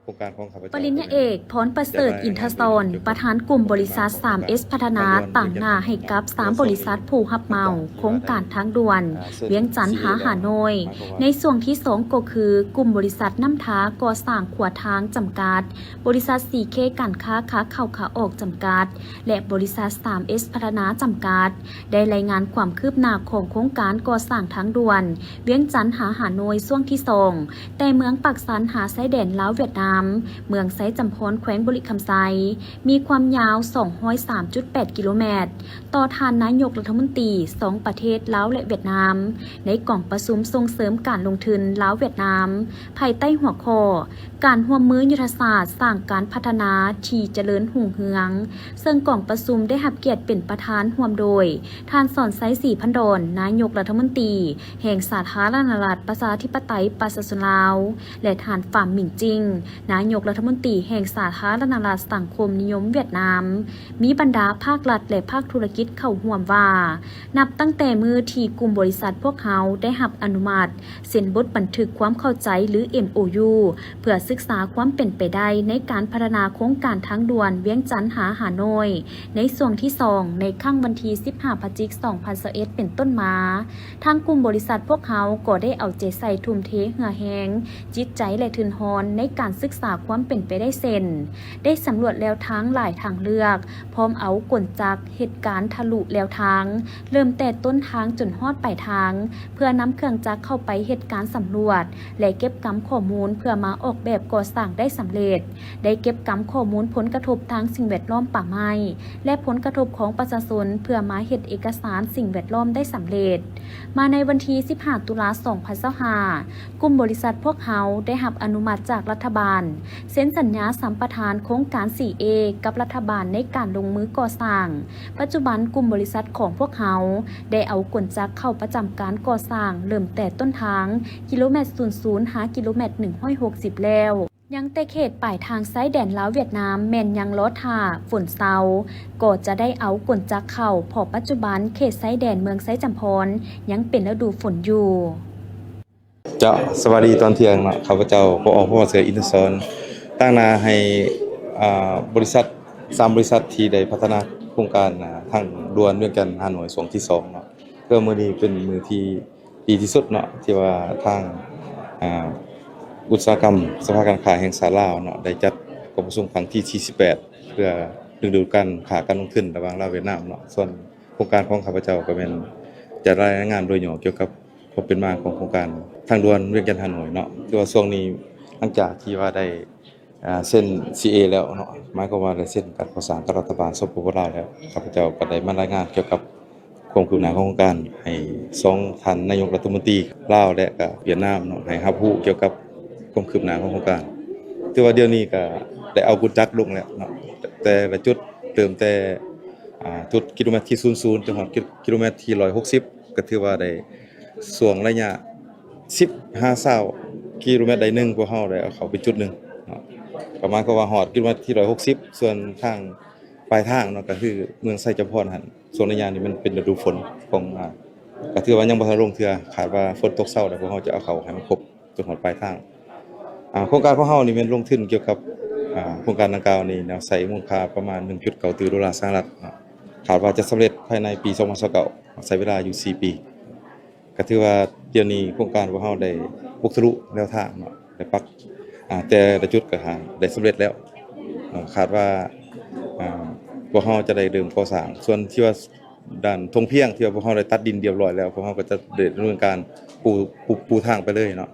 ໂຄງການຂອງຂ້າພະເຈົ້າ ປະລິນຍາເອກ ພອນປະເສີດ ອິນທະສອນ ປະທານກຸ່ມບໍລິສັດ ສາມເອັສ ພັດທະນາ ຕາງໜ້າໃຫ້ກັບສາມບໍລິສັດຜູ້ຮັບເໝົາໂຄງການທາງດ່ວນ ວຽງຈັນ ຫາ ຫາໂນຍ ໃນຊ່ວງທີສອງ ກໍຄື ກຸ່ມບໍລິສັດນ້ຳທາກໍ່ສ້າງຂົວທາງຈຳກັດ, ບໍລິສັດ ຊີເຄ ການຄ້າຂາເຂົ້າຂາອອກຈຳກັດ ແລະ ບໍລິສັດ ສາມເອັສ ພັດທະນາ ຈຳກັດ ໄດ້ລາຍງານຄວາມຄືບໜ້າຂອງໂຄງການກໍ່ສ້າງທາງດ່ວນ ວຽງຈັນ ຫາ ຫາໂນຍ ຊ່ວງທີສອງ ແຕ່ເມືອງປາກຊັນຫາຊາຍແດນລາວຫວຽດນາມ ເມືອງໄຊຈຳພອນ ແຂວງບໍລິຄຳໄຊ ມີຄວາມຍາວ ສອງຮ້ອຍສາມຈຸດແປດ ກິໂລແມັດ ຕໍ່ທ່ານນາຍົກລັດຖະມົນຕີສອງປະເທດລາວ ແລະ ຫວຽດນາມ ໃນກອງປະຊຸມສົ່ງເສີມການລົງທຶນລາວ-ຫວຽດນາມ ພາຍໃຕ້ຫົວຂໍ້ ການຮ່ວມມືຍຸດທະສາດສ້າງການພັດທະນາທີ່ຈະເລີນຮຸ່ງເຮືອງ, ເຊິ່ງກອງປະຊຸມໄດ້ຮັບກຽດເປັນປະທານຮ່ວມໂດຍ ທ່ານ ສອນໄຊ ສີພັນດອນ ນາຍົກລັດຖະມົນຕີແຫ່ງສາທາລະນະລັດ ປະຊາທິປະໄຕ ປະຊາຊົນລາວ ແລະ ທ່ານ ຟາມ ມິງຈິງ ນາຍົກລັດຖະມົນຕີແຫ່ງສາທາລະນະລັດສັງຄົມນິຍົມຫວຽດນາມ, ມີບັນດາພາກລັດ ແລະ ພາກທຸລະກິດເຂົ້າຮ່ວມວ່າ ນັບຕັ້ງແຕ່ມື້ທີ່ກຸ່ມບໍລິສັດພວກເຮົາໄດ້ຮັບອະນຸມັດ ເຊັນບົດບັນທຶກຄວາມເຂົ້າໃຈ ຫຼື ເອັມໂອຢູ ເພື່ອສຶກສາຄວາມເປັນໄປໄດ້ໃນການພັດທະນາໂຄງການທາງດ່ວນວຽງຈັນຫາຫາໂນຍ ໃນຊ່ວງທີສອງ ໃນຄັ້ງວັນທີສິບຫ້າ ພະຈິກ ສອງພັນຊາວເອັດ ເປັນຕົ້ນມາ, ທາງກຸ່ມບໍລິສັດພວກເຮົາກໍໄດ້ເອົາໃຈໃສ່ທຸ່ມເທເຫື່ອແຮງ, ຈິດໃຈ ແລະ ທຶນຮອນໃນການສຶກສາຄວາມເປັນໄປໄດ້ເຊັ່ນ ໄດ້ສຳຫຼວດແລວທາງຫຼາຍທາງເລືອກ, ພ້ອມເອົາກົນຈັກເຮັດການທະລຸແລວທາງ ເລີ່ມແຕ່ຕົ້ນທາງຈົນຮອດປາຍທາງ ເພື່ອນຳເຄື່ອງຈັກເຂົ້າໄປເຮັດການສຳຫຼວດ ແລະ ເກັບກຳຂໍ້ມູນເພື່ອມາອອກແບບກໍ່ສ້າງໄດ້ສຳເລັດ, ໄດ້ເກັບກຳຂໍ້ມູນຜົນກະທົບທາງສິ່ງແວດລ້ອມປ່າໄມ້ ແລະ ຜົນກະທົບຂອງປະຊາຊົນ ເພື່ອມາເຮັດເອກະສານສິ່ງແວດລ້ອມໄດ້ສຳເລັດ. ມາໃນວັນທີສິບຫ້າ ຕຸລາ ສອງພັນຊາວຫ້າ ກຸ່ມບໍລິສັດພວກເຮົາໄດ້ຮັບອະນຸມັດຈາກລັດຖະບານ ເຊັນສັນຍາສຳປະທານໂຄງການ ສີ່ເອ ກັບລັດຖະບານໃນການລົງມືກໍ່ສ້າງ. ປັດຈຸບັນກຸ່ມບໍລິສັດຂອງພວກເຮົາໄດ້ເອົາກົນຈັກເຂົ້າປະຈຳການກໍ່ສ້າງ ເລີ່ມແຕ່ຕົ້ນທາງ ກິໂລແມັດສູນສູນ ຫາ ກິໂລແມັດໜຶ່ງຮ້ອຍຫົກສິບແລ້ວ. ຍັງແຕ່ເຂດປາຍທາງຊາຍແດນລາວຫວຽດນາມ ແມ່ນຍັງລໍຖ້າຝົນເຊົາ ກໍຈະໄດ້ເອົາກົນຈັກເຂົ້າ, ເພາະປັດຈຸບັນເຂດຊາຍແດນເມືອງໄຊຈຳພອນຍັງເປັນລະດູຝົນຢູ່. ເຈົ້າ ສະບາຍດີຕອນທ່ຽງເນາະ, ຂ້າພະເຈົ້າ ປອ ພ ເສືອ ອິນທະສອນ ຕາງໜ້າໃຫ້ ອ່າ ບໍລິສັດ ສາມບໍລິສັດທີ່ໄດ້ພັດທະນາໂຄງການ ອ່າ ທາງດ່ວນວຽງຈັນ ຫາໂນຍ ຊ່ວງທີສອງເນາະ. ເພື່ອມື້ນີ້ເປັນມື້ທີ່ດີທີ່ສຸດເນາະ ທີ່ວ່າທາງ ອ່າ ອຸດສາຫະກຳສະພາການຄ້າແຫ່ງຊາດລາວເນາະ ໄດ້ຈັດກອງປະຊຸມຄັ້ງທີສີ່ສິບແປດ ເພື່ອດຶງດູດການຄ້າການລົງທຶນລະຫວ່າງລາວຫວຽດນາມເນາະ. ສ່ວນໂຄງການຂອງຂ້າພະເຈົ້າກໍແມ່ນຈະລາຍງານໂດຍຫຍໍ້ກ່ຽວກັບ ຄວາມເປັນມາຂອງໂຄງການທາງດ່ວນວຽງຈັນ ຫາໂນຍເນາະ, ຖືວ່າຊ່ວງນີ້ຫຼັງຈາກທີ່ວ່າໄດ້ ອ່າ ເຊັນ ຊີເອ ແລ້ວເນາະ, ໝາຍຄວາມວ່າໄດ້ເຊັນການກໍ່ສ້າງກັບລັດຖະບານ ສປປ ລາວ ແລ້ວ, ຂ້າພະເຈົ້າກໍໄດ້ມາລາຍງານກ່ຽວກັບຄວາມຄືບໜ້າຂອງໂຄງການ ໃຫ້ສອງທ່ານນາຍົກລັດຖະມົນຕີລາວ ແລະ ກໍຫວຽດນາມເນາະ ໃຫ້ຮັບຮູ້ກ່ຽວກັບຄວາມຄືບໜ້າຂອງໂຄງການ. ຖືວ່າດຽວນີ້ກໍໄດ້ເອົາກົນຈັກລົງແລ້ວເນາະ, ແຕ່ລະຈຸດ ເລີ່ມແຕ່ ອ່າ ຈຸດກິໂລແມັດທີສູນສູນ ຈົນຮອດກິ ກິໂລແມັດທີຮ້ອຍຫົກສິບ ກໍຖືວ່າໄດ້ ຊ່ວງໄລຍະສິບຫາຊາວກິໂລແມັດໃດໜຶ່ງ ພວກເຮົາໄດ້ເອົາເຂົ້າໄປຈຸດໜຶ່ງເນາະ, ກໍໝາຍຄວາມວ່າຮອດກິໂລແມັດທີຮ້ອຍຫົກສິບ. ສ່ວນທາງປາຍທາງເນາະ ກໍຄືເມືອງໄຊຈຳພອນຫັ້ນ ຊ່ວງໄລຍະນີ້ມັນເປັນລະດູຝົນຂອງ ອ່າ ກໍຖືວ່າຍັງບໍ່ທັນລົງເທື່ອ, ຄາດວ່າຝົນຕົກເຊົາແລ້ວ ພວກເຮົາຈະເອົາເຂົ້າໃຫ້ມັນຄົບ ຈົນຮອດປາຍທາງ. ອ່າ ໂຄງການຂອງເຮົານີ້ແມ່ນລົງທຶນກ່ຽວກັບ ອ່າ ໂຄງການດັ່ງກ່າວນີ້ເນາະ ໃຊ້ມູນຄ່າປະມານໜຶ່ງຈຸດເກົ້າຕື້ໂດລາສະຫະລັດເນາະ, ຄາດວ່າຈະສຳເລັດພາຍໃນປີສອງພັນຊາວເກົ້າ ໃຊ້ເວລາຢູ່ສີ່ປີ. ກໍຖືວ່າດຽວນີ້ໂຄງການພວກເຮົາໄດ້ປຸກທະລຸແນວທາງເນາະ, ໄດ້ປັກ ອ່າ ແຕ່ລະຈຸດກໍຫາໄດ້ສຳເລັດແລ້ວເນາະ, ຄາດວ່າ ອ່າ ພວກເຮົາຈະໄດ້ເລີ່ມກໍ່ສ້າງ. ສ່ວນທີ່ວ່າດ້ານທົ່ງພຽງ ທີ່ວ່າພວກເຮົາໄດ້ຕັດດິນຮຽບຮ້ອຍແລ້ວ, ພວກເຮົາກໍຈະໄດ້ດຳເນີນການປູ ປູ ປູທາງໄປເລີຍເນາະ.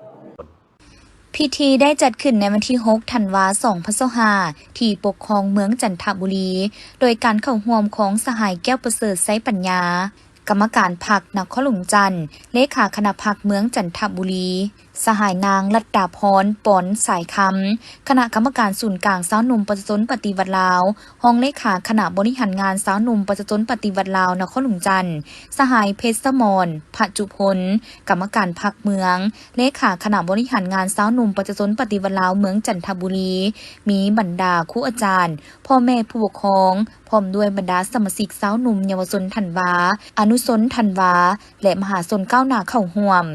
ພິທີໄດ້ຈັດຂຶ້ນໃນວັນທີຫົກ ທັນວາ ສອງພັນຊາວຫ້າ ທີ່ປົກຄອງເມືອງຈັນທະບູລີ ໂດຍການເຂົ້າຮ່ວມຂອງສະຫາຍ ແກ້ວປະເສີດ ໄຊປັນຍາ ກຳມະການພັກນະຄອນຫຼວງຈັນ, ເລຂາຄະນະພັກເມືອງຈັນທະບູລີ, ສະຫາຍນາງ ລັດດາພອນ ປອນສາຍຄຳ ຄະນະກຳມະການສູນກາງຊາວໜຸ່ມປະຊາຊົນປະຕິວັດລາວ, ຮອງເລຂາຄະນະບໍລິຫານງານຊາວໜຸ່ມປະຊາຊົນປະຕິວັດລາວນະຄອນຫຼວງຈັນ, ສະຫາຍ ເພັດສະໝອນ ພະຈຸພົນ ກຳມະການພັກເມືອງ, ເລຂາຄະນະບໍລິຫານງານຊາວໜຸ່ມປະຊາຊົນປະຕິວັດລາວເມືອງຈັນທະບູລີ, ມີບັນດາຄູອາຈານ, ພໍ່ແມ່ຜູ້ປົກຄອງ, ພ້ອມດ້ວຍບັນດາສະມາຊິກຊາວໜຸ່ມເຍົາວະຊົນທັນວາ, ອະນຸຊົນທັນວາ ແລະ ມະຫາຊົນກ້າວໜ້າເຂົ້າຮ່ວມ.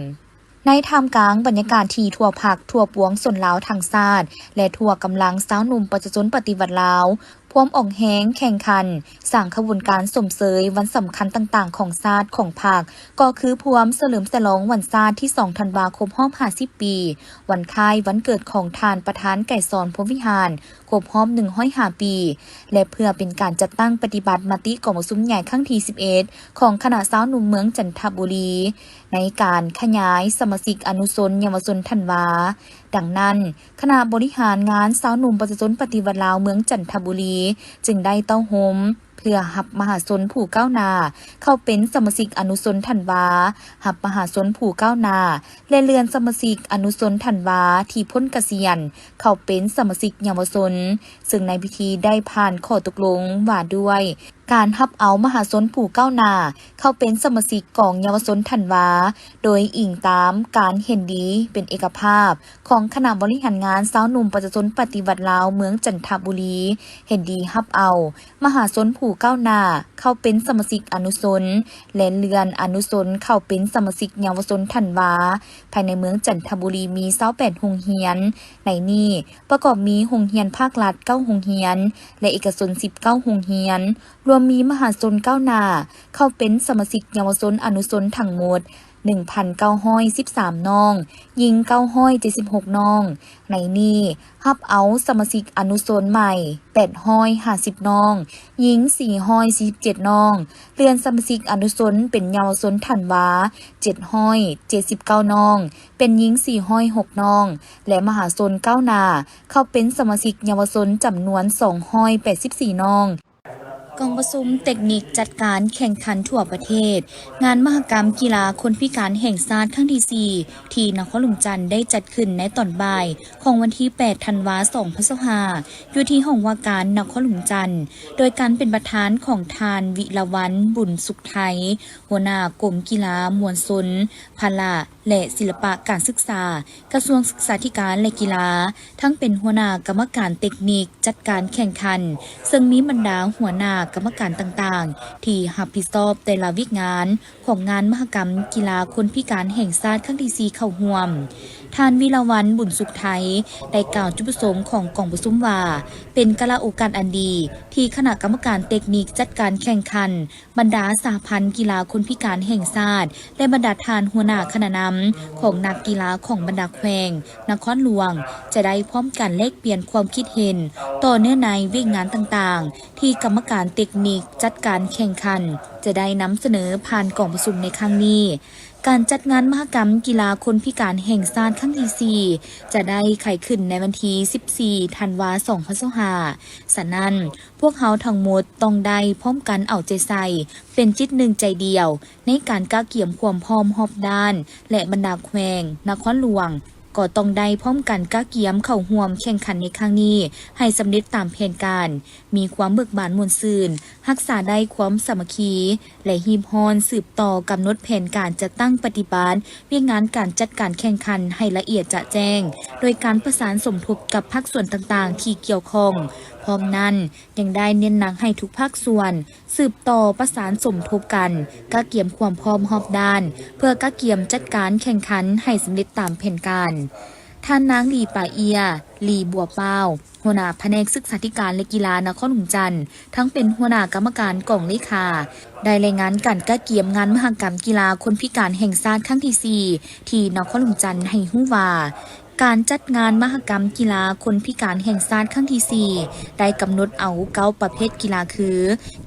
ໃນທ່າມກາງບັນຍາກາດທີ່ທົ່ວພັກທົ່ວປວງຊົນລາວທັງຊາດ ແລະ ທົ່ວກຳລັງຊາວໜຸ່ມປະຊາຊົນປະຕິວັດລາວ ພວມອອກແຮງແຂ່ງຂັນ ສ້າງຂະບວນການຊົມເຊີຍວັນສຳຄັນຕ່າງໆຂອງຊາດຂອງພັກ ກໍຄືພວມສະເຫຼີມສະຫຼອງວັນຊາດທີສອງທັນວາຄົບຮອບຫ້າສິບປີ, ວັນຄ້າຍວັນເກີດຂອງທ່ານປະທານໄກສອນ ພົມວິຫານ ຄົບຮອບໜຶ່ງຮ້ອຍຫ້າປີ ແລະ ເພື່ອເປັນການຈັດຕັ້ງປະຕິບັດມະຕິກອງປະຊຸມໃຫຍ່ຄັ້ງທີສິບເອັດ ຂອງຄະນະຊາວໜຸ່ມເມືອງຈັນທະບູລີ ໃນການຂະຫຍາຍສະມາຊິກອະນຸຊົນເຍົາວະຊົນທັນວາ. ດັ່ງນັ້ນ, ຄະນະບໍລິຫານງານຊາວໜຸ່ມປະຊາຊົນປະຕິວັດລາວເມືອງຈັນທະບູລີ ຈຶ່ງໄດ້ເຕົ້າໂຮມ ເພື່ອຮັບມະຫາຊົນຜູ້ກ້າວໜ້າເຂົ້າເປັນສະມາຊິກອະນຸຊົນທັນວາ, ຮັບມະຫາຊົນຜູ້ກ້າວໜ້າ ແລະ ເລື່ອນສະມາຊິກອະນຸຊົນທັນວາທີ່ພົ້ນກະສຽນເຂົ້າເປັນສະມາຊິກເຍົາວະຊົນ, ເຊິ່ງໃນພິທີໄດ້ຜ່ານຂໍ້ຕົກລົງວ່າດ້ວຍການຮັບເອົາມະຫາຊົນຜູ້ກ້າວໜ້າເຂົ້າເປັນສະມາຊິກກອງເຍົາວະຊົນທັນວາ ໂດຍອີງຕາມການເຫັນດີເປັນເອກະພາບ ຂອງຄະນະບໍລິຫານງານຊາວໜຸ່ມປະຊາຊົນປະຕິວັດລາວເມືອງຈັນທະບູລີ ເຫັນດີຮັບເອົາມະຫາຊົນຜູ້ກ້າວໜ້າເຂົ້າເປັນສະມາຊິກອະນຸຊົນ ແລະ ເລື່ອນອະນຸຊົນເຂົ້າເປັນສະມາຊິກເຍົາວະຊົນທັນວາ. ພາຍໃນເມືອງຈັນທະບູລີມີຊາວແປດໂຮງຮຽນ, ໃນນີ້ປະກອບມີໂຮງຮຽນພາກລັດເກົ້າໂຮງຮຽນ ແລະ ເອກະຊົນສິບເກົ້າໂຮງຮຽນ, ລວມມີມະຫາຊົນກ້າວໜ້າເຂົ້າເປັນສະມາຊິກເຍົາວະຊົນອະນຸຊົນທັງໝົດ ໜຶ່ງພັນເກົ້າຮ້ອຍສິບສາມນ້ອງ, ຍິງເກົ້າຮ້ອຍເຈັດສິບຫົກນ້ອງ. ໃນນີ້ຮັບເອົາສະມາຊິກອະນຸຊົນໃໝ່ແປດຮ້ອຍຫ້າສິບນ້ອງ, ຍິງສີ່ຮ້ອຍສີ່ສິບເຈັດນ້ອງ, ເລື່ອນສະມາຊິກອະນຸຊົນເປັນເຍົາວະຊົນທັນວາເຈັດຮ້ອຍເຈັດສິບເກົ້ານ້ອງ, ເປັນຍິງສີ່ຮ້ອຍຫົກນ້ອງ ແລະ ມະຫາຊົນກ້າວໜ້າເຂົ້າເປັນສະມາຊິກເຍົາວະຊົນຈຳນວນສອງຮ້ອຍແປດສິບສີ່ນ້ອງ. ກອງປະຊຸມເຕັກນິກຈັດການແຂ່ງຂັນທົ່ວປະເທດ ງານມະຫະກຳກິລາຄົນພິການແຫ່ງຊາດຄັ້ງທີສີ່ ທີ່ນະຄອນຫຼວງຈັນ ໄດ້ຈັດຂຶ້ນໃນຕອນບ່າຍຂອງວັນທີແປດທັນວາສອງພັນຊາວຫ້າ ຢູ່ທີ່ຫ້ອງວ່າການນະຄອນຫຼວງຈັນ ໂດຍການເປັນປະທານຂອງທ່ານ ວິລາວັນ ບຸນສຸກໄທ ຫົວໜ້າກົມກິລາມວນຊົນ ພະລະ ແລະ ສິລະປະການສຶກສາ ກະຊວງສຶກສາທິການ ແລະ ກິລາ, ທັງເປັນຫົວໜ້າກຳມະການເຕັກນິກຈັດການແຂ່ງຂັນ, ເຊິ່ງມີບັນດາຫົວໜ້າກຳມະການຕ່າງໆ ທີ່ຮັບຜິດຊອບແຕ່ລະວຽກງານຂອງງານມະຫະກຳກິລາຄົນພິການແຫ່ງຊາດຄັ້ງທີສີ່ເຂົ້າຮ່ວມ. ທ່ານ ວິລາວັນ ບຸນສຸກໄທ ໄດ້ກ່າວຈຸດປະສົງຂອງກອງປະຊຸມວ່າ ເປັນກາລະໂອກາດອັນດີ ທີ່ຄະນະກຳມະການເຕັກນິກຈັດການແຂ່ງຂັນ ບັນດາສະຫະພັນກິລາຄົນພິການແຫ່ງຊາດ ແລະ ບັນດາທ່ານຫົວໜ້າຄະນະນຳຂອງນັກກິລາຂອງບັນດາແຂວງ, ນະຄອນຫຼວງ ຈະໄດ້ພ້ອມກັນແລກປ່ຽນຄວາມຄິດເຫັນຕໍ່ເນື້ອໃນວຽກງານຕ່າງໆ ທີ່ກຳມະການເຕັກນິກຈັດການແຂ່ງຂັນ ຈະໄດ້ນຳສະເໜີຜ່ານກອງປະຊຸມໃນຄັ້ງນີ້. ການຈັດງານມະຫະກຳກິລາຄົນພິການແຫ່ງຊາດຄັ້ງທີສີ່ ຈະໄດ້ໄຂຂຶ້ນໃນວັນທີສິບສີ່ທັນວາສອງພັນຊາວຫ້າ. ສະນັ້ນ, ພວກເຮົາທັງໝົດຕ້ອງໄດ້ພ້ອມກັນເອົາໃຈໃສ່ ເປັນຈິດໜຶ່ງໃຈດຽວ ໃນການກະກຽມຄວາມພ້ອມຮອບດ້ານ ແລະ ບັນດາແຂວງ, ນະຄອນຫຼວງ ກໍຕ້ອງໄດ້ພ້ອມກັນກະກຽມເຂົ້າຮ່ວມແຂ່ງຂັນໃນຄັ້ງນີ້ໃຫ້ສຳເລັດຕາມແຜນການ, ມີຄວາມເບີກບານມ່ວນຊື່ນ, ຮັກສາໄດ້ຄວາມສາມັກຄີ ແລະ ຮີບຮ້ອນສືບຕໍ່ກຳນົດແຜນການຈັດຕັ້ງປະຕິບັດວຽກງານການຈັດການແຂ່ງຂັນໃຫ້ລະອຽດຈະແຈ້ງ ໂດຍການປະສານສົມທົບກັບພາກສ່ວນຕ່າງໆທີ່ກ່ຽວຂ້ອງ. ພ້ອມນັ້ນ, ຍັງໄດ້ເນັ້ນໜັກໃຫ້ທຸກພາກສ່ວນ ສືບຕໍ່ປະສານສົມທົບກັນ, ກະກຽມຄວາມພ້ອມຮອບດ້ານ ເພື່ອກະກຽມຈັດການແຂ່ງຂັນໃຫ້ສຳເລັດຕາມແຜນການ. ທ່ານນາງ ຫຼີ ປາເອຍ ຫຼີ ບົວປາວ ຫົວໜ້າພະແນກສຶກສາທິການ ແລະ ກິລານະຄອນຫຼວງຈັນ ທັງເປັນຫົວໜ້າກຳມະການກອງເລຂາ ໄດ້ລາຍງານການກະກຽມງານມະຫະກຳກິລາຄົນພິການແຫ່ງຊາດຄັ້ງທີສີ່ ທີ່ນະຄອນຫຼວງຈັນ ໃຫ້ຮູ້ວ່າ ການຈັດງານມະຫະກຳກິລາຄົນພິການແຫ່ງຊາດຄັ້ງທີສີ່ ໄດ້ກຳນົດເອົາເກົ້າປະເພດກິລາຄື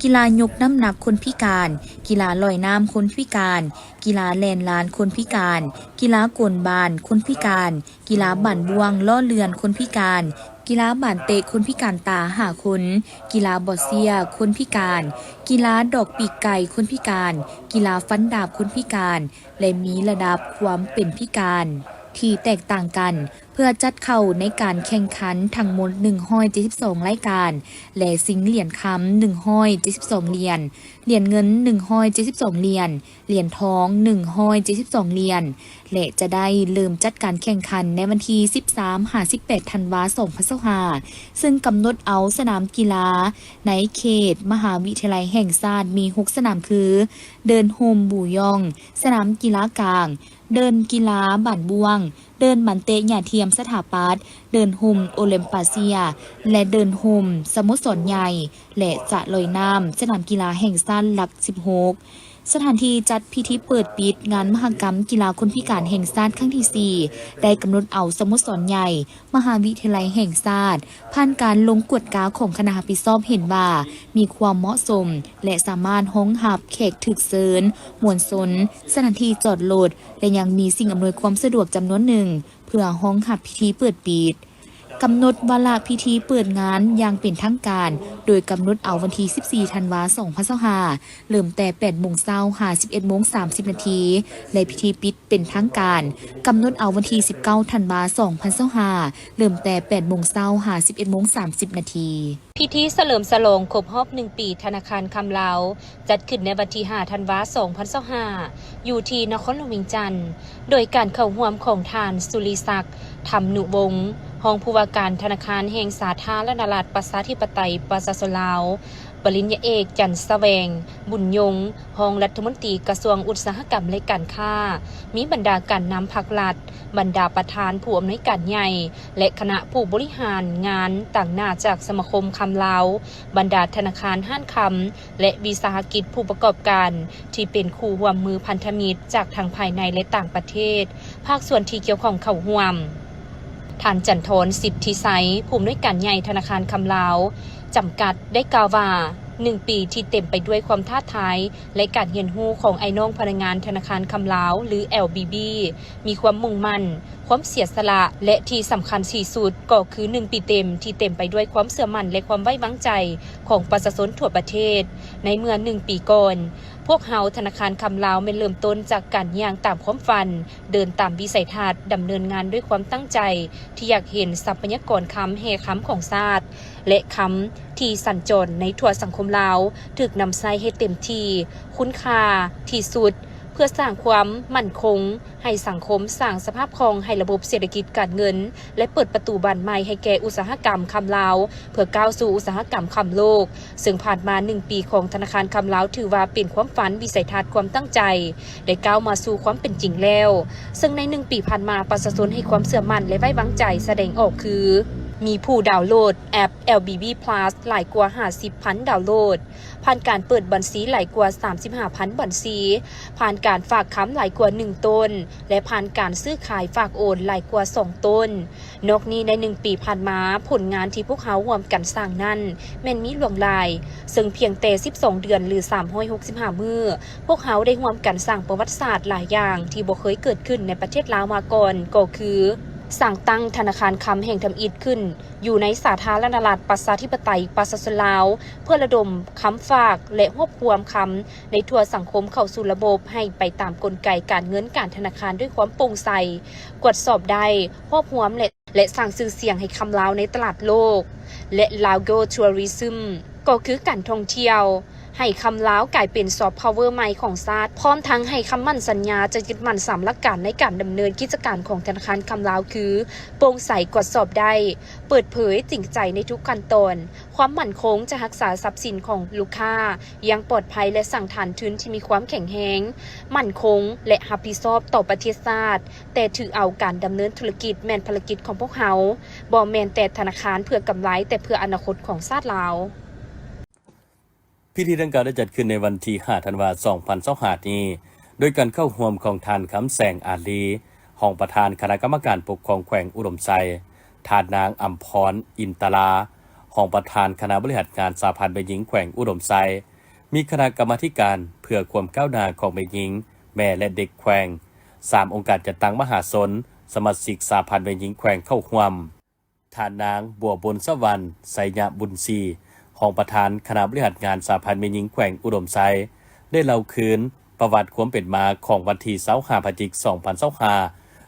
ກິລາຍົກນ້ຳໜັກຄົນພິການ, ກິລາລອຍນ້ຳຄົນພິການ, ກິລາແລ່ນລານຄົນພິການ, ກິລາໂກນບານຄົນພິການ, ກິລາບານບ້ວງລໍ້ເລື່ອນຄົນພິການ, ກິລາບານເຕະຄົນພິການຕາຫ້າຄົນ, ກິລາບໍ່ເຊຍຄົນພິການ, ກິລາດອກປີກໄກ່ຄົນພິການ, ກິລາຟັນດາບຄົນພິການ ແລະ ມີລະດັບຄວາມເປັນພິການທີ່ແຕກຕ່າງກັນ ເພື່ອຈັດເຂົ້າໃນການແຂ່ງຂັນທັງໝົດໜຶ່ງຮ້ອຍເຈັດສິບສອງລາຍການ ແລະ ຊິງຫຼຽນຄຳໜຶ່ງຮ້ອຍເຈັດສິບສອງຫຼຽນ, ຫຼຽນເງິນໜຶ່ງຮ້ອຍເຈັດສິບສອງຫຼຽນ, ຫຼຽນທອງໜຶ່ງຮ້ອຍເຈັດສິບສອງຫຼຽນ ແລະ ຈະໄດ້ເລີ່ມຈັດການແຂ່ງຂັນໃນວັນທີສິບສາມຫາສິບແປດທັນວາສອງພັນຊາວຫ້າ ເຊິ່ງກຳນົດເອົາສະໜາມກິລາໃນເຂດມະຫາວິທະຍາໄລແຫ່ງຊາດມີຫົກສະໜາມຄື ເດີ່ນໂຮມ ບູຢອງ, ສະໜາມກິລາກາງ, ເດີ່ນກິລາບ້ານບ້ວງ, ເດີ່ນບັນເຕະຫຍ້າທຽມສະຖາປັດ, ເດີ່ນຮົ່ມໂອລິມປາເຊຍ ແລະ ເດີ່ນຮົ່ມສະໂມສອນໃຫຍ່ ແລະ ສະລອຍນ້ຳສະໜາມກິລາແຫ່ງຊາດຫຼັກສິບຫົກ. ສະຖານທີ່ຈັດພິທີເປີດປິດງານມະຫະກຳກິລາຄົນພິການແຫ່ງຊາດຄັ້ງທີສີ່ ໄດ້ກຳນົດເອົາສະໂມສອນໃຫຍ່ ມະຫາວິທະຍາໄລແຫ່ງຊາດ ຜ່ານການລົງກວດກາຂອງຄະນະຮັບຜິດຊອບເຫັນວ່າ ມີຄວາມເໝາະສົມ ແລະ ສາມາດຮອງຮັບແຂກຖືກເຊີນ, ມວນຊົນ, ສະຖານທີ່ຈອດລົດ ແລະ ຍັງມີສິ່ງອຳນວຍຄວາມສະດວກຈຳນວນໜຶ່ງ ເພື່ອຮອງຮັບພິທີເປີດປິດ. ກຳນົດວາລະພິທີເປີດງານຢ່າງເປັນທາງການ ໂດຍກຳນົດເອົາວັນທີສິບສີ່ ທັນວາ ສອງພັນຊາວຫ້າ ເລີ່ມແຕ່ ແປດໂມງເຊົ້າ ຫາ ສິບເອັດໂມງ ສາມສິບນາທີ ແລະ ພິທີປິດເປັນທາງການ ກຳນົດເອົາວັນທີສິບເກົ້າ ທັນວາ ສອງພັນຊາວຫ້າ ເລີ່ມແຕ່ ແປດໂມງເຊົ້າ ຫາ ສິບເອັດໂມງ ສາມສິບນາທີ. ພິທີສະເຫຼີມສະຫຼອງຄົບຮອບໜຶ່ງປີທະນາຄານຄຳລາວ ຈັດຂຶ້ນໃນວັນທີຫ້າ ທັນວາ ສອງພັນຊາວຫ້າ ຢູ່ທີ່ນະຄອນຫຼວງວຽງຈັນ, ໂດຍການເຂົ້າຮ່ວມຂອງທ່ານ ສຸລິສັກ ທຳນຸວົງ ຮອງຜູ້ວ່າການທະນາຄານແຫ່ງສາທາລະນະລັດ ປະຊາທິປະໄຕ ປະຊາຊົນລາວ, ປະລິນຍາເອກ ຈັນສະແຫວງ ບຸນຍົງ ຮອງລັດຖະມົນຕີກະຊວງອຸດສາຫະກຳ ແລະ ການຄ້າ, ມີບັນດາການນຳພັກລັດ, ບັນດາປະທານຜູ້ອຳນວຍການໃຫຍ່ ແລະ ຄະນະຜູ້ບໍລິຫານງານຕາງໜ້າຈາກສະມາຄົມຄຳລາວ, ບັນດາທະນາຄານ, ຮ້ານຄຳ ແລະ ວິສາຫະກິດຜູ້ປະກອບການ ທີ່ເປັນຄູ່ຮ່ວມມືພັນທະມິດຈາກທັງພາຍໃນ ແລະ ຕ່າງປະເທດ, ພາກສ່ວນທີ່ກ່ຽວຂ້ອງເຂົ້າຮ່ວມ. ທ່ານ ຈັນທອນ ສິດທິໄຊ ຜູ້ອຳນວຍການໃຫຍ່ທະນາຄານຄຳລາວຈຳກັດ ໄດ້ກ່າວວ່າ ໜຶ່ງປີທີ່ເຕັມໄປດ້ວຍຄວາມທ້າທາຍ ແລະ ການຮຽນຮູ້ຂອງອ້າຍນ້ອງພະນັກງານທະນາຄານຄຳລາວ ຫຼື ແອລບີບີ ມີຄວາມມຸ່ງໝັ້ນ, ຄວາມເສຍສະຫຼະ ແລະ ທີ່ສຳຄັນທີ່ສຸດກໍຄືໜຶ່ງປີເຕັມທີ່ເຕັມໄປດ້ວຍຄວາມເຊື່ອໝັ້ນ ແລະ ຄວາມໄວ້ວາງໃຈຂອງປະຊາຊົນທົ່ວປະເທດ. ໃນເມື່ອໜຶ່ງປີກ່ອນ, ພວກເຮົາທະນາຄານຄຳລາວແມ່ນເລີ່ມຕົ້ນຈາກການຍ່າງຕາມຄວາມຝັນ, ເດີນຕາມວິໄສທັດ, ດຳເນີນງານດ້ວຍຄວາມຕັ້ງໃຈທີ່ຢາກເຫັນຊັບພະຍາກອນຄຳແຮ່ຄຳຂອງຊາດ ແລະ ຄຳທີ່ສັນຈອນໃນທົ່ວສັງຄົມລາວ ຖືກນຳໃຊ້ໃຫ້ເຕັມທີ່, ຄຸນຄ່າທີ່ສຸດ ເພື່ອສ້າງຄວາມໝັ້ນຄົງໃຫ້ສັງຄົມ, ສ້າງສະພາບຄ່ອງໃຫ້ລະບົບເສດຖະກິດການເງິນ ແລະ ເປີດປະຕູບານໃໝ່ໃຫ້ແກ່ອຸດສາຫະກຳຄຳລາວ ເພື່ອກ້າວສູ່ອຸດສາຫະກຳຄຳໂລກ. ເຊິ່ງຜ່ານມາໜຶ່ງປີຂອງທະນາຄານຄຳລາວ ຖືວ່າເປັນຄວາມຝັນ, ວິໄສທັດ, ຄວາມຕັ້ງໃຈ ໄດ້ກ້າວມາສູ່ຄວາມເປັນຈິງແລ້ວ. ເຊິ່ງໃນໜຶ່ງປີຜ່ານມາ, ປະຊາຊົນໃຫ້ຄວາມເຊື່ອໝັ້ນ ແລະ ໄວ້ວາງໃຈສະແດງອອກຄື ມີຜູ້ດາວໂຫຼດແອັບ ແອລບີບີ ພລັສ ຫຼາຍກວ່າຫ້າສິບພັນດາວໂຫຼດ, ຜ່ານການເປີດບັນຊີຫຼາຍກວ່າສາມສິບຫ້າພັນບັນຊີ, ຜ່ານການຝາກຄຳຫຼາຍກວ່າໜຶ່ງໂຕນ ແລະ ຜ່ານການຊື້ຂາຍຝາກໂອນຫຼາຍກວ່າສອງໂຕນ. ນອກນີ້ໃນໜຶ່ງປີຜ່ານມາ, ຜົນງານທີ່ພວກເຮົາຮ່ວມກັນສ້າງນັ້ນແມ່ນມີຫຼວງຫຼາຍ, ເຊິ່ງພຽງແຕ່ສິບສອງເດືອນ ຫຼື ສາມຮ້ອຍຫົກສິບຫ້າມື້, ພວກເຮົາໄດ້ຮ່ວມກັນສ້າງປະຫວັດສາດຫຼາຍຢ່າງທີ່ບໍ່ເຄີຍເກີດຂຶ້ນໃນປະເທດລາວມາກ່ອນ, ກໍຄືສ້າງຕັ້ງທະນາຄານຄຳແຫ່ງທຳອິດຂຶ້ນຢູ່ໃນສາທາລະນະລັດ ປະຊາທິປະໄຕ ປະຊາຊົນລາວ ເພື່ອລະດົມຄຳຝາກ ແລະ ຮວບຮວມຄຳໃນທົ່ວສັງຄົມເຂົ້າສູ່ລະບົບ ໃຫ້ໄປຕາມກົນໄກການເງິນການທະນາຄານດ້ວຍຄວາມໂປ່ງໃສ, ກວດສອບໄດ້, ຮວບຮວມ ແລະ ແລະ ສ້າງຊື່ສຽງໃຫ້ຄຳລາວໃນຕະຫຼາດໂລກ ແລະ Lao Go Tourism ກໍຄືການທ່ອງທ່ຽວ, ໃຫ້ຄຳລາວກາຍເປັນຊອບພາວເວີໃໝ່ຂອງຊາດ, ພ້ອມທັງໃຫ້ຄຳໝັ້ນສັນຍາຈະຍຶດໝັ້ນສາມຫຼັກການໃນການດຳເນີນກິດຈະການຂອງທະນາຄານຄຳລາວ ຄື ໂປ່ງໃສ, ກວດສອບໄດ້, ເປີດເຜີຍ, ຈິງໃຈໃນທຸກຂັ້ນຕອນ, ຄວາມໝັ້ນຄົງຈະຮັກສາຊັບສິນຂອງລູກຄ້າຢ່າງປອດໄພ ແລະ ສ້າງຖານທຶນທີ່ມີຄວາມແຂງແຮງ, ໝັ້ນຄົງ ແລະ ຮັບຜິດຊອບຕໍ່ປະເທດຊາດ, ແຕ່ຖືເອົາການດຳເນີນທຸລະກິດແມ່ນພາລະກິດຂອງພວກເຮົາ, ບໍ່ແມ່ນແຕ່ທະນາຄານເພື່ອກຳໄລ, ແຕ່ເພື່ອອະນາຄົດຂອງຊາດລາວ. ພິທີດັ່ງກ່າວໄດ້ຈັດຂຶ້ນໃນວັນທີຫ້າ ທັນວາ ສອງພັນຊາວຫ້ານີ້ ໂດຍການເຂົ້າຮ່ວມຂອງທ່ານ ຄຳແສງ ອາລີ ຮອງປະທານຄະນະກຳມະການປົກຄອງແຂວງອຸດົມໄຊ, ທ່ານນາງ ອຳພອນ ອິນຕະລາ ຮອງປະທານຄະນະບໍລິຫານງານສະຫະພັນແມ່ຍິງແຂວງອຸດົມໄຊ, ມີຄະນະກຳມາທິການເພື່ອຄວາມກ້າວໜ້າຂອງແມ່ຍິງ, ແມ່ ແລະ ເດັກແຂວງ, ສາມອົງການຈັດຕັ້ງມະຫາຊົນ, ສະມາຊິກສະຫະພັນແມ່ຍິງແຂວງເຂົ້າຮ່ວມ. ທ່ານນາງ ບົວບົນສະຫວັນ ໄຊຍະບຸນສີ ຮອງປະທານຄະນະບໍລິຫານງານສະຫະພັນແມ່ຍິງແຂວງອຸດົມໄຊ ໄດ້ເລົ່າຄືນປະຫວັດຄວາມເປັນມາຂອງວັນທີຊາວຫ້າ ພະຈິກ ສອງພັນຊາວຫ້າ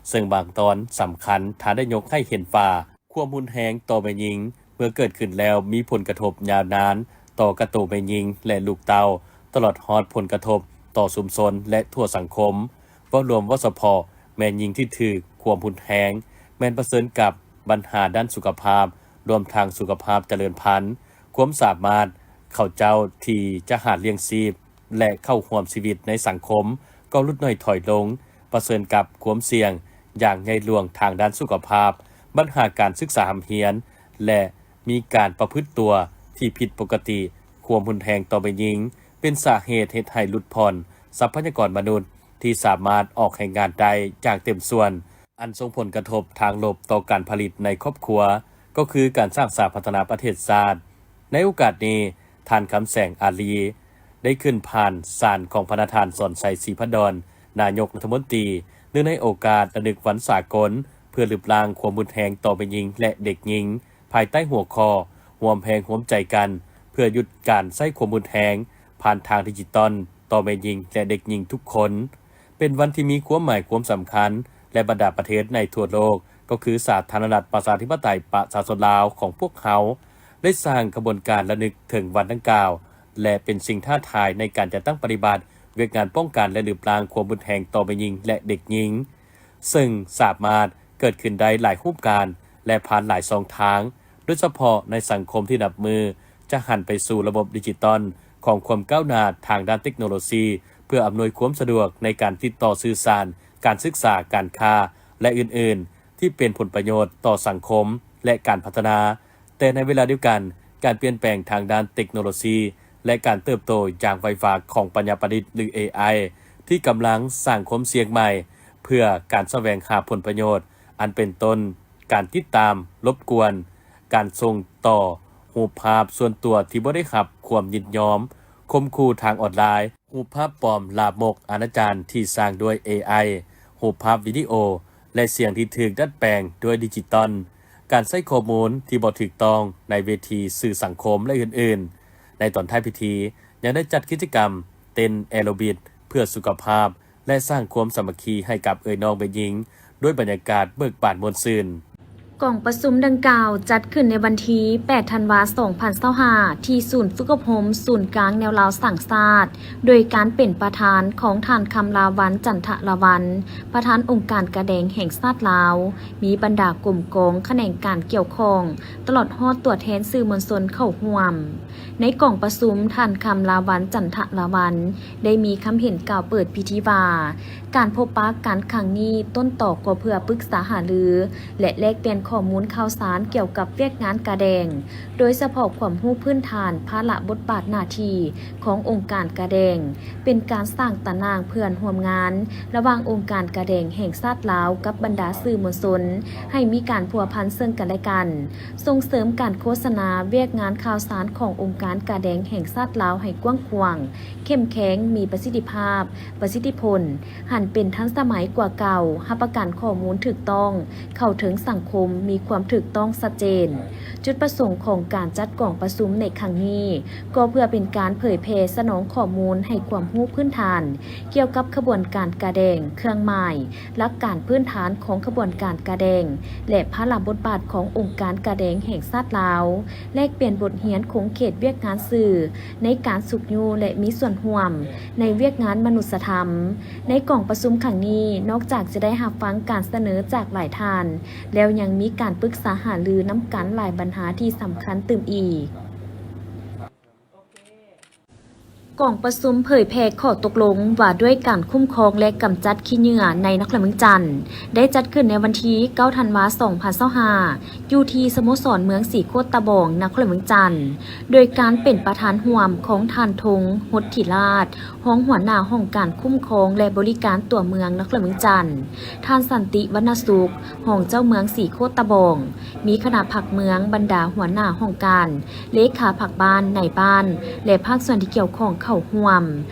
ເຊິ່ງບາງຕອນສຳຄັນທ່ານໄດ້ຍົກໃຫ້ເຫັນວ່າ ຄວາມຮຸນແຮງຕໍ່ແມ່ຍິງເມື່ອເກີດຂຶ້ນແລ້ວມີຜົນກະທົບຍາວນານຕໍ່ກະໂຕແມ່ຍິງ ແລະ ລູກເຕົ້າ, ຕະຫຼອດຮອດຜົນກະທົບຕໍ່ຊຸມຊົນ ແລະ ທົ່ວສັງຄົມ. ເວົ້າລວມ, ເວົ້າສະເພາະແມ່ຍິງທີ່ຖືກຄວາມຮຸນແຮງ ແມ່ນປະເຊີນກັບບັນຫາດ້ານສຸຂະພາບ, ລວມທັງສຸຂະພາບຈະເລີນພັນ, ຄວາມສາມາດເຂົາເຈົ້າທີ່ຈະຫາລ້ຽງຊີບ ແລະ ເຂົ້າຮ່ວມຊີວິດໃນສັງຄົມກໍຫຼຸດໜ້ອຍຖອຍລົງ, ປະເຊີນກັບຄວາມສ່ຽງຢ່າງໃຫຍ່ຫຼວງທາງດ້ານສຸຂະພາບ, ບັນຫາການສຶກສາຮ່ຳຮຽນ ແລະ ມີການປະພຶດຕົວທີ່ຜິດປົກກະຕິ, ຄວາມຮຸນແຮງຕໍ່ແມ່ຍິງ ເປັນສາເຫດເຮັດໃຫ້ຫຼຸດຜ່ອນຊັບພະຍາກອນມະນຸດທີ່ສາມາດອອກແຮງງານໄດ້ຢ່າງເຕັມສ່ວນ, ອັນສົ່ງຜົນກະທົບທາງລົບຕໍ່ການຜະລິດໃນຄອບຄົວ, ກໍຄືການສ້າງສາພັດທະນາປະເທດຊາດ. ໃນໂອກາດນີ້, ທ່ານ ຄຳແສງ ອາລີ ໄດ້ຂຶ້ນຜ່ານສານຂອງພະນະທ່ານ ສອນໄຊ ສີພັນດອນ ນາຍົກລັດຖະມົນຕີ ເນື່ອງໃນໂອກາດລະນຶກວັນສາກົນເພື່ອລຶບລ້າງຄວາມຮຸນແຮງຕໍ່ແມ່ຍິງ ແລະ ເດັກຍິງ, ພາຍໃຕ້ຫົວຂໍ້ ຮ່ວມແຮງຮ່ວມໃຈກັນ ເພື່ອຢຸດການໃຊ້ຄວາມຮຸນແຮງຜ່ານທາງດິຈິຕອນຕໍ່ແມ່ຍິງ ແລະ ເດັກຍິງທຸກຄົນ. ເປັນວັນທີ່ມີຄວາມໝາຍຄວາມສຳຄັນ ແລະ ບັນດາປະເທດໃນທົ່ວໂລກ ກໍຄືສາທາລະນະລັດປະຊາທິປະໄຕປະຊາຊົນລາວຂອງພວກເຮົາ ໄດ້ສ້າງຂະບວນການລະນຶກເຖິງວັນດັ່ງກ່າວ ແລະ ເປັນສິ່ງທ້າທາຍໃນການຈັດຕັ້ງປະຕິບັດວຽກງານປ້ອງກັນ ແລະ ລຶບລ້າງຄວາມຮຸນແຮງຕໍ່ແມ່ຍິງ ແລະ ເດັກຍິງ, ເຊິ່ງສາມາດເກີດຂຶ້ນໄດ້ຫຼາຍຮູບການ ແລະ ຜ່ານຫຼາຍຊ່ອງທາງ, ໂດຍສະເພາະໃນສັງຄົມທີ່ນັບມື້ຈະຫັນໄປສູ່ລະບົບດິຈິຕອນຂອງຄວາມກ້າວໜ້າທາງດ້ານເຕັກໂນໂລຊີ ເພື່ອອຳນວຍຄວາມສະດວກໃນການຕິດຕໍ່ສື່ສານ, ການສຶກສາ, ການຄ້າ ແລະ ອື່ນໆ ທີ່ເປັນຜົນປະໂຫຍດຕໍ່ສັງຄົມ ແລະ ການພັດທະນາ. ແຕ່ໃນເວລາດຽວກັນ, ການປ່ຽນແປງທາງດ້ານເຕັກໂນໂລຊີ ແລະ ການເຕີບໂຕຢ່າງໄວວາຂອງປັນຍາປະດິດ ຫຼື ເອໄອ ທີ່ກຳລັງສ້າງຄວາມສ່ຽງໃໝ່ເພື່ອການສະແຫວງຫາຜົນປະໂຫຍດ, ອັນເປັນຕົ້ນ ການຕິດຕາມ, ລົບກວນ, ການສົ່ງຕໍ່ຮູບພາບສ່ວນຕົວທີ່ບໍ່ໄດ້ຮັບຄວາມຍິນຍອມ, ຂົ່ມຂູ່ທາງອອນລາຍ, ຮູບພາບປອມລາມົກອະນາຈານທີ່ສ້າງດ້ວຍເອໄອ, ຮູບພາບ, ວິດີໂອ ແລະ ສຽງທີ່ຖືກດັດແປງດ້ວຍດິຈິຕອນ, ການໃຊ້ຂໍ້ມູນທີ່ບໍ່ຖືກຕ້ອງໃນເວທີສື່ສັງຄົມ ແລະ ອື່ນໆ. ໃນຕອນທ້າຍພິທີ ຍັງໄດ້ຈັດກິດຈະກຳເຕັ້ນແອໂຣບິກເພື່ອສຸຂະພາບ ແລະ ສ້າງຄວາມສາມັກຄີໃຫ້ກັບເອື້ອຍນ້ອງແມ່ຍິງ ດ້ວຍບັນຍາກາດເບີກບານມ່ວນຊື່ນ. ກອງປະຊຸມດັ່ງກ່າວຈັດຂຶ້ນໃນວັນທີແປດ ທັນວາ ສອງພັນຊາວຫ້າ ທີ່ສູນຝຶກອົບຮົມສູນກາງແນວລາວສ້າງຊາດ, ໂດຍການເປັນປະທານຂອງທ່ານ ຄຳລາວັນ ຈັນທະລາວັນ ປະທານອົງການກາແດງແຫ່ງຊາດລາວ, ມີບັນດາກົມກອງຂະແໜງການກ່ຽວຂ້ອງ, ຕະຫຼອດຮອດຕົວແທນສື່ມວນຊົນເຂົ້າຮ່ວມ. ໃນກອງປະຊຸມ, ທ່ານ ຄຳລາວັນ ຈັນທະລາວັນ ໄດ້ມີຄຳເຫັນກ່າວເປີດພິທີວ່າ, ການພົບປະກັນຄັ້ງນີ້ ຕົ້ນຕໍກໍເພື່ອປຶກສາຫາລື ແລະ ແລກປ່ຽນຂໍ້ມູນຂ່າວສານກ່ຽວກັບວຽກງານກາແດງ, ໂດຍສະເພາະຄວາມຮູ້ພື້ນຖານ, ພາລະບົດບາດໜ້າທີ່ຂອງອົງການກາແດງ, ເປັນການສ້າງຕາໜ່າງເພື່ອນຮ່ວມງານລະຫວ່າງອົງການກາແດງແຫ່ງຊາດລາວກັບບັນດາສື່ມວນຊົນ ໃຫ້ມີການພົວພັນເຊິ່ງກັນແລະກັນ, ສົ່ງເສີມການໂຄສະນາວຽກງານຂ່າວສານຂອງອົງການກາແດງແຫ່ງຊາດລາວໃຫ້ກວ້າງຂວາງ, ເຂັ້ມແຂງ, ມີປະສິດທິພາບ, ປະສິດທິຜົນ, ຫັນເປັນທັນສະໄໝກວ່າເກົ່າ, ຮັບປະກັນຂໍ້ມູນຖືກຕ້ອງ, ເຂົ້າເຖິງສັງຄົມ, ມີຄວາມຖືກຕ້ອງຊັດເຈນ. ຈຸດປະສົງຂອງການຈັດກອງປະຊຸມໃນຄັ້ງນີ້ ກໍເພື່ອເປັນການເຜີຍແຜ່ສະໜອງຂໍ້ມູນໃຫ້ຄວາມຮູ້ພື້ນຖານ ກ່ຽວກັບຂະບວນການກາແດງ, ເຄື່ອງໝາຍ, ຫຼັກການພື້ນຖານຂອງຂະບວນການກາແດງ ແລະ ພາລະບົດບາດຂອງອົງການກາແດງແຫ່ງຊາດລາວ, ແລກປ່ຽນບົດຮຽນຂົງເຂດວຽກງານສື່ ໃນການຊຸກຍູ້ ແລະ ມີສ່ວນຮ່ວມໃນວຽກງານມະນຸດສະທຳ. ໃນກອງປະຊຸມຄັ້ງນີ້, ນອກຈາກຈະໄດ້ຮັບຟັງການສະເໜີຈາກຫຼາຍທ່ານແລ້ວ, ຍັງມີການປຶກສາຫາລືນຳກັນຫຼາຍບັນຫາທີ່ສຳຄັນຕື່ມອີກ. ກອງປະຊຸມເຜີຍແຜ່ຂໍ້ຕົກລົງວ່າດ້ວຍການຄຸ້ມຄອງ ແລະ ກຳຈັດຂີ້ເຫຍື້ອໃນນະຄອນຫຼວງວຽງຈັນ ໄດ້ຈັດຂຶ້ນໃນວັນທີເກົ້າ ທັນວາ ສອງພັນຊາວຫ້າ ຢູ່ທີ່ສະໂມສອນເມືອງສີໂຄດຕະບອງ ນະຄອນຫຼວງວຽງຈັນ, ໂດຍການເປັນປະທານຮ່ວມຂອງທ່ານ ທົງ ຫົດທິລາດ ຮອງຫົວໜ້າຫ້ອງການຄຸ້ມຄອງ ແລະ ບໍລິການຕົວເມືອງນະຄອນຫຼວງວຽງຈັນ, ທ່ານ ສັນຕິ ວັນນະສຸກ ຮອງເຈົ້າເມືອງສີໂຄດຕະບອງ, ມີຄະນະພັກເມືອງ, ບັນດາຫົວໜ້າຫ້ອງການ, ເລຂາພັກບ້ານ, ນາຍບ້ານ ແລະ ພາກສ່ວນທີ່ກ່ຽວຂ້ອງເຂົ້າຮ່ວມ.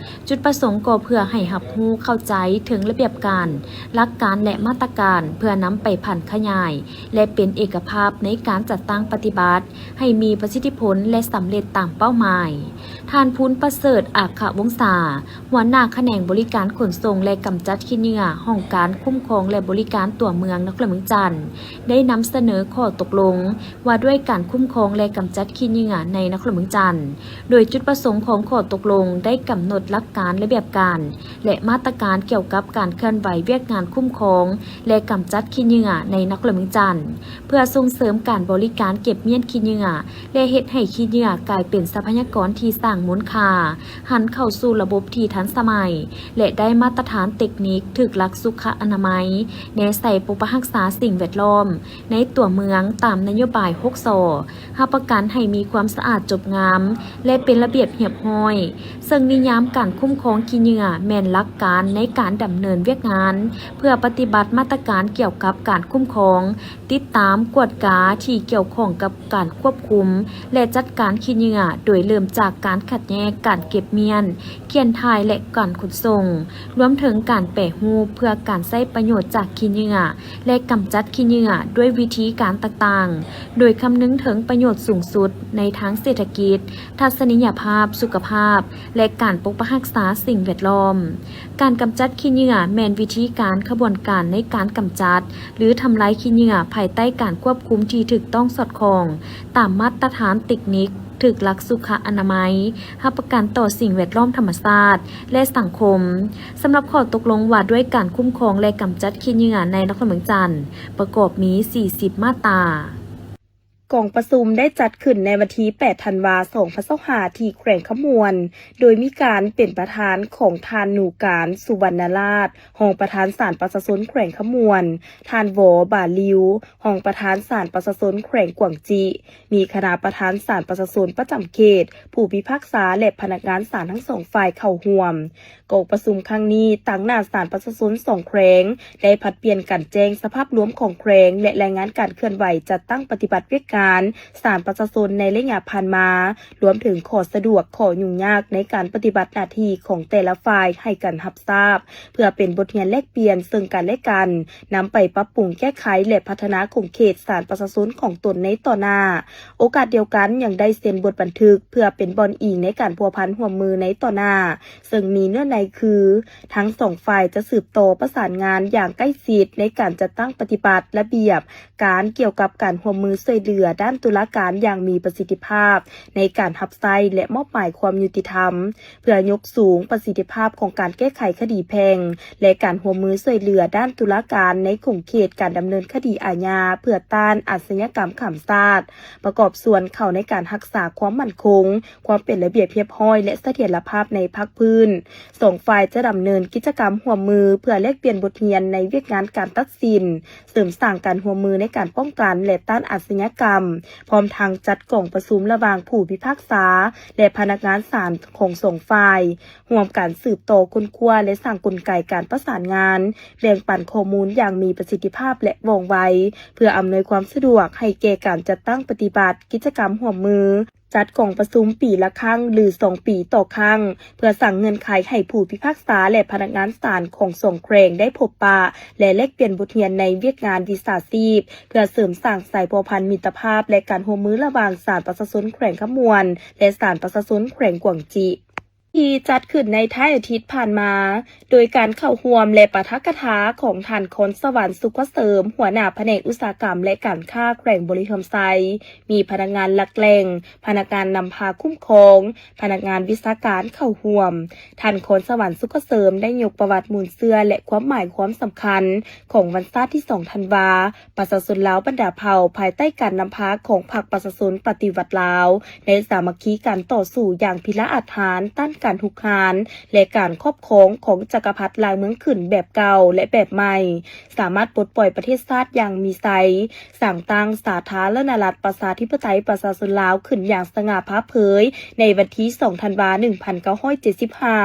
ຈຸດປະສົງກໍເພື່ອໃຫ້ຮັບຮູ້ເຂົ້າໃຈເຖິງລະບຽບການ, ຫຼັກການ ແລະ ມາດຕະການ ເພື່ອນຳໄປຜັນຂະຫຍາຍ ແລະ ເປັນເອກະພາບໃນການຈັດຕັ້ງປະຕິບັດ ໃຫ້ມີປະສິດທິຜົນ ແລະ ສຳເລັດຕາມເປົ້າໝາຍ. ທ່ານ ພູນປະເສີດ ອາຄະວົງສາ ຫົວໜ້າຂະແໜງບໍລິການຂົນສົ່ງ ແລະ ກຳຈັດຂີ້ເຫຍື້ອ ຫ້ອງການຄຸ້ມຄອງ ແລະ ບໍລິການຕົວເມືອງນະຄອນຫຼວງວຽງຈັນ ໄດ້ນຳສະເໜີຂໍ້ຕົກລົງວ່າດ້ວຍການຄຸ້ມຄອງ ແລະ ກຳຈັດຂີ້ເຫຍື້ອໃນນະຄອນຫຼວງວຽງຈັນ, ໂດຍຈຸດປະສົງຂອງຂໍ້ຕົກລົ ງໄດ້ກຳນົດຫຼັກການ, ລະບຽບການ ແລະ ມາດຕະການກ່ຽວກັບການເຄື່ອນໄຫວວຽກງານຄຸ້ມຄອງ ແລະ ກຳຈັດຂີ້ເຫຍື້ອໃນນະຄອນຫຼວງວຽງຈັນ ເພື່ອສົ່ງເສີມການບໍລິການເກັບມ້ຽນຂີ້ເຫຍື້ອ ແລະ ເຮັດໃຫ້ຂີ້ເຫຍື້ອກາຍເປັນຊັບພະຍາກອນທີ່ສ້າງມູນຄ່າ, ຫັນເຂົ້າສູ່ລະບົບທີ່ທັນສະໄໝ ແລະ ໄດ້ມາດຕະຖານເຕັກນິກ, ຖືກຫຼັກສຸຂະອະນາໄມ, ແນໃສ່ປົກປັກຮັກສາສິ່ງແວດລ້ອມໃນຕົວເມືອງຕາມນະໂຍບາຍຫົກ ສ ຮັບປະກັນໃຫ້ມີຄວາມສະອາດຈົບງາມ ແລະ ເປັນລະບຽບຮຽບຮ້ອຍ, ເຊິ່ງນິຍາມການຄຸ້ມຄອງຂີ້ເຫຍື້ອແມ່ນຫຼັກການໃນການດຳເນີນວຽກງານ ເພື່ອປະຕິບັດມາດຕະການກ່ຽວກັບການຄຸ້ມຄອງ, ຕິດຕາມ, ກວດກາທີ່ກ່ຽວຂ້ອງກັບການຄວບຄຸມ ແລະ ຈັດການຂີ້ເຫຍື້ອ, ໂດຍເລີ່ມຈາກການຄັດແຍກ, ການເກັບມ້ຽນ, ຂຽນຖ່າຍ ແລະ ການຂົນສົ່ງ, ລວມເຖິງການແປຮູບເພື່ອການໃຊ້ປະໂຫຍດຈາກຂີ້ເຫຍື້ອ ແລະ ກຳຈັດຂີ້ເຫຍື້ອດ້ວຍວິທີການຕ່າງໆ ໂດຍຄຳນຶງເຖິງປະໂຫຍດສູງສຸດໃນທາງເສດຖະກິດ, ທັດສະນີຍະພາບ, ສຸຂະພາບ ແລະ ການປົກປັກຮັກສາສິ່ງແວດລ້ອມ. ການກຳຈັດຂີ້ເຫຍື້ອແມ່ນວິທີການຂະບວນການໃນການກຳຈັດ ຫຼື ທຳລາຍຂີ້ເຫຍື້ອພາຍໃຕ້ການຄວບຄຸມທີ່ຖືກຕ້ອງສອດຄ່ອງ ຕາມມາດຕະຖານເຕັກນິກ, ຖືກຫຼັກສຸຂະອະນາໄມ, ຮັບປະກັນຕໍ່ສິ່ງແວດລ້ອມທຳມະຊາດ ແລະ ສັງຄົມ. ສຳລັບຂໍ້ຕົກລົງວ່າດ້ວຍການຄຸ້ມຄອງ ແລະ ກຳຈັດຂີ້ເຫຍື້ອໃນນະຄອນຫຼວງວຽງຈັນ ປະກອບມີສີ່ສິບມາດຕາ. ກອງປະຊຸມໄດ້ຈັດຂຶ້ນໃນວັນທີແປດ ທັນວາ ສອງພັນຊາວຫ້າ ທີ່ແຂວງຄຳມ່ວນ ໂດຍມີການເປັນປະທານຂອງທ່ານ ໜູການ ສຸວັນນະລາດ ຮອງປະທານສານປະຊາຊົນແຂວງຄຳມ່ວນ, ທ່ານ ວໍ ບາລິວ ຮອງປະທານສານປະຊາຊົນແຂວງກວາງຈິ, ມີຄະນະປະທານສານປະຊາຊົນປະຈຳເຂດ, ຜູ້ພິພາກສາ ແລະ ພະນັກງານສານທັງສອງຝ່າຍເຂົ້າຮ່ວມ. ກອງປະຊຸມຄັ້ງນີ້ ຕາງໜ້າສານປະຊາຊົນສອງແຂວງ ໄດ້ຜັດປ່ຽນກັນແຈ້ງສະພາບລວມຂອງແຂວງ ແລະ ລາຍງານການເຄື່ອນໄຫວຈັດຕັ້ງປະຕິບັດວຽກງານສານປະຊາຊົນໃນໄລຍະຜ່ານມາ, ລວມເຖິງຂໍ້ສະດວກ, ຂໍ້ຫຍຸ້ງຍາກໃນການປະຕິບັດໜ້າທີ່ຂອງແຕ່ລະຝ່າຍໃຫ້ກັນຮັບຊາບ, ເພື່ອເປັນບົດຮຽນແລກປ່ຽນເຊິ່ງກັນ ແລະ ກັນ, ນຳໄປປັບປຸງແກ້ໄຂ ແລະ ພັດທະນາຂົງເຂດສານປະຊາຊົນຂອງຕົນໃນຕໍ່ໜ້າ. ໂອກາດດຽວກັນຍັງໄດ້ເຊັນບົດບັນທຶກເພື່ອເປັນບ່ອນອີງໃນການພົວພັນຮ່ວມມືໃນຕໍ່ໜ້າ, ເຊິ່ງມີເນື້ອໃນຄື ທັງສອງຝ່າຍຈະສືບຕໍ່ປະສານງານຢ່າງໃກ້ຊິດໃນການຈັດຕັ້ງປະຕິບັດລະບຽບການກ່ຽວກັບການຮ່ວມມືຊ່ວຍເຫຼືອດ້ານຕຸລາການຢ່າງມີປະສິດທິພາບໃນການຮັບໃຊ້ ແລະ ມອບໝາຍຄວາມຍຸຕິທຳ ເພື່ອຍົກສູງປະສິດທິພາບຂອງການແກ້ໄຂຄະດີແພ່ງ ແລະ ການຮ່ວມມືຊ່ວຍເຫຼືອດ້ານຕຸລາການໃນຂົງເຂດການດຳເນີນຄະດີອາຍາ ເພື່ອຕ້ານອາຊະຍາກຳຂ້າມຊາດ, ປະກອບສ່ວນເຂົ້າໃນການຮັກສາຄວາມໝັ້ນຄົງ, ຄວາມເປັນລະບຽບຮຽບຮ້ອຍ ແລະ ສະຖຽນລະພາບໃນພາກພື້ນ. ສອງຝ່າຍຈະດຳເນີນກິດຈະກຳຮ່ວມມືເພື່ອແລກປ່ຽນບົດຮຽນໃນວຽກງານການຕັດສິນ, ເສີມສ້າງການຮ່ວມມືໃນການປ້ອງກັນ ແລະ ຕ້ານອາຊະຍາກຳ, ພ້ອມທັງຈັດກອງປະຊຸມລະຫວ່າງຜູ້ພິພາກສາ ແລະ ພະນັກງານສານຂອງສອງຝ່າຍ, ຮ່ວມກັນສືບຕໍ່ຄົ້ນຄວ້າ ແລະ ສ້າງກົນໄກການປະສານງານ, ແບ່ງປັນຂໍ້ມູນຢ່າງມີປະສິດທິພາບ ແລະ ວ່ອງໄວ, ເພື່ອອຳນວຍຄວາມສະດວກໃຫ້ແກ່ການຈັດຕັ້ງປະຕິບັດກິດຈະກຳຮ່ວມມື. ຈັດກອງປະຊຸມປີລະຄັ້ງ ຫຼື ສອງປີຕໍ່ຄັ້ງ, ເພື່ອສ້າງເງື່ອນໄຂໃຫ້ຜູ້ພິພາກສາ ແລະ ພະນັກງານສານຂອງສອງແຂວງໄດ້ພົບປະ ແລະ ແລກປ່ຽນບົດຮຽນໃນວຽກງານວິຊາຊີບ, ເພື່ອເສີມສ້າງສາຍພົວພັນມິດຕະພາບ ແລະ ການຮ່ວມມືລະຫວ່າງສານປະຊາຊົນແຂວງຄຳມ່ວນ ແລະ ສານປະຊາຊົນແຂວງກວາງຈິ. ທີ່ຈັດຂຶ້ນໃນທ້າຍອາທິດຜ່ານມາ, ໂດຍການເຂົ້າຮ່ວມ ແລະ ປາຖະກະຖາຂອງທ່ານ ຄອນສະຫວັນ ສຸກປະເສີມ ຫົວໜ້າພະແນກອຸດສາຫະກຳ ແລະ ການຄ້າແຂວງບໍລິຄຳໄຊ, ມີພະນັກງານຫຼັກແຫຼ່ງ, ພະນັກງານນຳພາຄຸ້ມຄອງ, ພະນັກງານວິຊາການເຂົ້າຮ່ວມ. ທ່ານ ຄອນສະຫວັນ ສຸກປະເສີມ ໄດ້ຍົກປະຫວັດມູນເຊື້ອ ແລະ ຄວາມໝາຍຄວາມສຳຄັນຂອງວັນຊາດທີສອງ ທັນວາ, ປະຊາຊົນລາວບັນດາເຜົ່າ ພາຍໃຕ້ການນຳພາຂອງພັກປະຊາຊົນປະຕິວັດລາວ ໄດ້ສາມັກຄີກັນຕໍ່ສູ້ຢ່າງພິລະອາດຫານ ຕ້ານການຮຸກຮານ ແລະ ການຄອບຄອງຂອງຈັກກະພັດລ້າງເມືອງຂຶ້ນແບບເກົ່າ ແລະ ແບບໃໝ່, ສາມາດປົດປ່ອຍປະເທດຊາດຢ່າງມີໄຊ, ສ້າງຕັ້ງສາທາລະນະລັດປະຊາທິປະໄຕປະຊາຊົນລາວຂຶ້ນຢ່າງສະຫງ່າຜ່າເຜີຍ ໃນວັນທີສອງ ທັນວາ ໜຶ່ງພັນເກົ້າຮ້ອຍເຈັດສິບຫ້າ.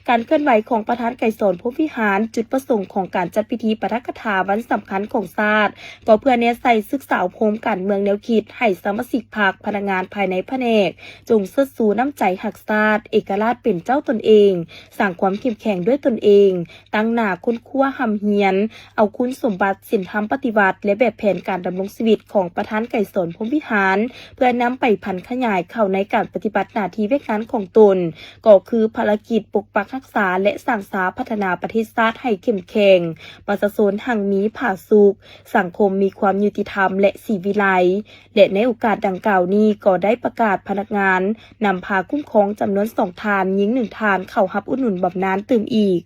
ການເຄື່ອນໄຫວຂອງປະທານໄກສອນ ພົມວິຫານ, ຈຸດປະສົງຂອງການຈັດພິທີປາຖະກະຖາວັນສຳຄັນຂອງຊາດ ກໍເພື່ອແນໃສ່ສຶກສາອົບຮົມການເມືອງແນວຄິດໃຫ້ສະມາຊິກພັກ, ພະນັກງານພາຍໃນພະແນກ ຈົ່ງເຊີດຊູນ້ຳໃຈຮັກຊາດ, ເອກະລາດເປັນເຈົ້າຕົນເອງ, ສ້າງຄວາມເຂັ້ມແຂງດ້ວຍຕົນເອງ, ຕັ້ງໜ້າຄົ້ນຄວ້າຮ່ຳຮຽນ, ເອົາຄຸນສົມບັດ, ສິນທຳປະຕິວັດ ແລະ ແບບແຜນການດຳລົງຊີວິດຂອງປະທານໄກສອນ ພົມວິຫານ ເພື່ອນຳໄປຜັນຂະຫຍາຍເຂົ້າໃນການປະຕິບັດໜ້າທີ່ວຽກງານຂອງຕົນ, ກໍຄືພາລະກິດປົກປັກຮັກສາ ແລະ ສ້າງສາພັດທະນາປະເທດຊາດໃຫ້ເຂັ້ມແຂງ, ປະຊາຊົນຮັ່ງມີຜາສຸກ, ສັງຄົມມີຄວາມຍຸຕິທຳ ແລະ ສີວິໄລ. ແລະ ໃນໂອກາດດັ່ງກ່າວນີ້ ກໍໄດ້ປະກາດພະນັກງານນຳພາຄຸ້ມຄອງຈຳນວນສອງທ່ານ ຍິງໜຶ່ງທ່ານເຂົ້າຮັບອຸດໜູນບຳນານຕື່ມອີກ.